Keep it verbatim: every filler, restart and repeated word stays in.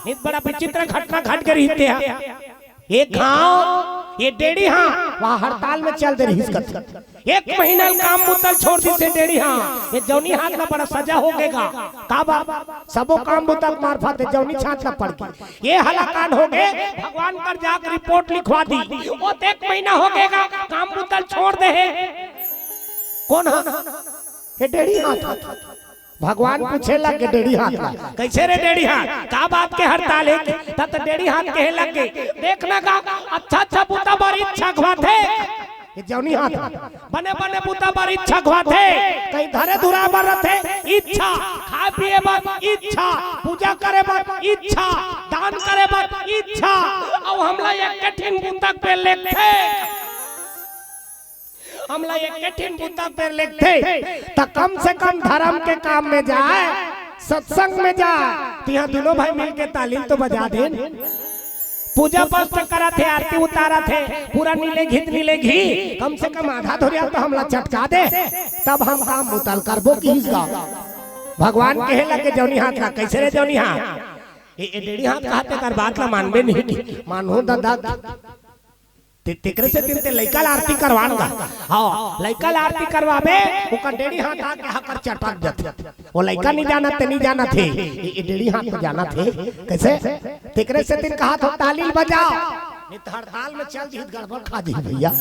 नित बड़ा विचित्र घटना घट गे रहिस हे। एक घांव ये डेड़ी हाथ वहाँ हड़ताल में चल दे रहिस कथे। एक महीना काम बुता ल छोड़ दिस हे डेड़ी हाथ। ये जौनी हाथ ला बड़ा सजा हो गे गा। का बात? सबो काम बुता के मार्फत हे जौनी हाथ ला पड़ गे। ये हलाकान हो गे, भगवान कर जाके रिपोर्ट लिखवा दिस। ओ एक महीना हो गे गा, काम बुता ल छोड़ दे हे। कोन हा? ये डेड़ी हाथ। भगवान पूछे लगे डेड़ी हाथ ला, "कइसे रे डेड़ी हाथ, का बात के हड़ताल हे?" तब तो डेड़ी हाथ कहे लगे, "देख ना गा, अच्छा अच्छा बुता बर इच्छा घवाथे।" ये जौनी हाथ, "बने बने बुता बर इच्छा घवाथे, कहीं धरे धुरा बर रथे इच्छा, खाए पिए बर इच्छा, पूजा करे बर इच्छा, दान करे बर इच्छा, अउ हमला एक ठिन बुता के लेगथे।" हमला एक ठिन बुता के लेगथे, त कम से कम धरम के काम में जाए, सत्संग में जाए। त इहाँ दूनों भाई मिलके ताली तो बजा देन। पूजा पाठ करत हे, आरती उतारत हे, पूरा नी लेगही त नी लेगही, कम से कम आधा धुरिया तो हमला चटका दे, तब हम काम बुता ल करबो किहिस गा। भगवान कहे लगे जौनी हाथ ला, "कइसे रे जौनी हाथ?" ए, ए डेड़ी हाथ कहाथे कर बात ला मानबे नहीं कि मानहूं ददा। ते-, तेकरे सेती ते लइका ला आरती करवान गा। हाँ, लइका ला आरती करवाबे, ओकर डेड़ी हाथ आके हाकर चटक जाथे। ओ लइका नी जानत, ते नी जानत हे। ए, ए डेड़ी हाथ तो जानत हे। कइसे? तेकरे सेती कहाथंव ताली ल बजाव। नी त हड़ताल में चल दिही त गड़बड़ खा दिही भइया।